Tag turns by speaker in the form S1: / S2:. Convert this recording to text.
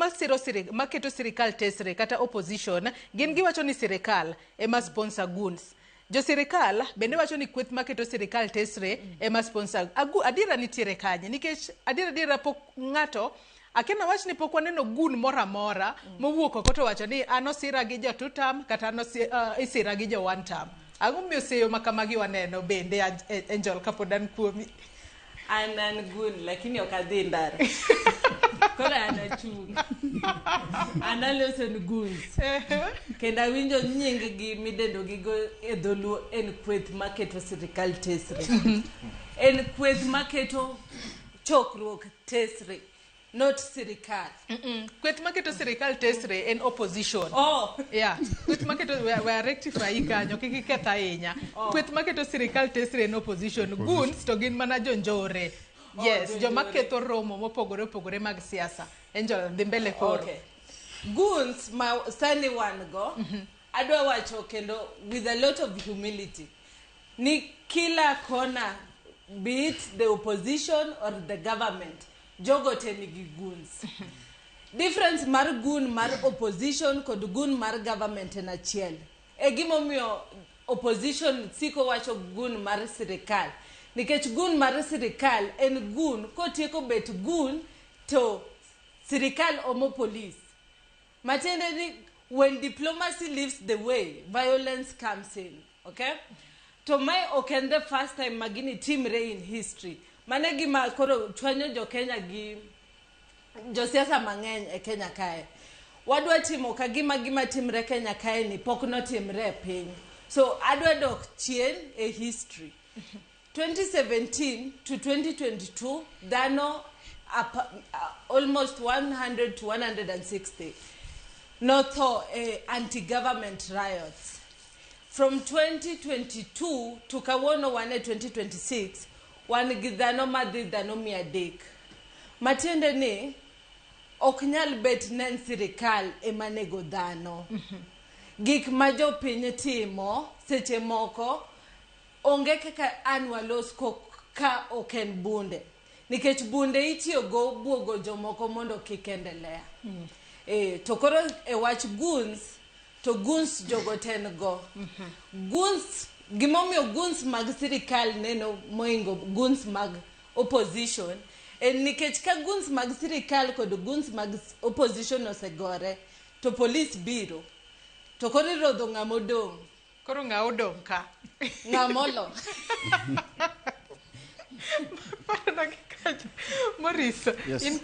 S1: masiro maketo sirikal tesre kata opposition gin giwacho ni sirikal ema sponsor goons. Jo sirikal bende wacho ni kweth maketo sirikal tesre ema sponsor. Adiera nitiere kanye? Nikech adiera adiera pok ng'ato akena wach ni pok waneno gun moro amora mowuok oko to wacho ni an osira gi jo two term kata an isira gi jo one term. Ang'o momiyo seyo ma kamagi waneno bende Angel kapod an kuomi?
S2: An gun lakini ok adhi ndara. Koro an achung'. An aloso ni goons. Kendo awinjo nying gi midendo gigo e dholuo en kweth maketo sirikal tesre. En kweth maketo chokruok tesre. Not sirikal.
S1: Kweth maketo sirikal tesre en opposition.
S2: Oh.
S1: Yeah. Kweth maketo we rectify kanyo kik iketh ahinya.
S2: Oh.
S1: Kweth maketo sirikal tesre en opposition. Goons to gin mana jonjore.
S2: Oh,
S1: Yes, joma
S2: jonjore.
S1: ketho romo mopogore opogore mag siasa. Angel, dhi mbele koro.
S2: Okay. Goons ma sani wan go, adwa wacho kendo with a lot of humility ni kila kona, be it the opposition or the government, jogo te nigi goons. Difference mar goon mar opposition kod goon mar government en achiel. E gimomiyo opposition siko wacho goon mar sirikal. Nikech goon mar sirikal en goon, kotieko bet goon to sirikal omo police. Matiende ni when diplomacy leaves the way, violence comes in. Okay? To mae ok en the first time ma gini timre in history. Mano e gima koro chwanyo jo Kenya gi josiasa mang'eny e Kenya kae. Wadwa timo ka gima gima timre Kenya kae ni pok notimre e piny. So adwa dok chien e history. 2017 to 2022 dhano almost 100 to 160 notho e anti-government riots. From 2022 to kawuono wan e 2026 wan gi dhano madhi dhano 300. Matiende ni ok nyal bet ne en sirikal ema nego dhano. Gik ma jopiny timo seche moko onge kaka an walos ka ok en bunde. Nikech bunde itiyogo buogo jomoko mondo kik endelea. To koro e wach goons, to goons jogo ten go. Goons, gimomiyo goons mag sirikal neno moingo goons mag opposition, en nikech ka goons mag sirikal kod goons mag opposition osegore, to police biro. To koro irodho ng'ama odong'.
S1: Koro ng'a odong' ka?
S2: Ng'ama olo.
S1: Maurice,
S3: Yes.
S1: in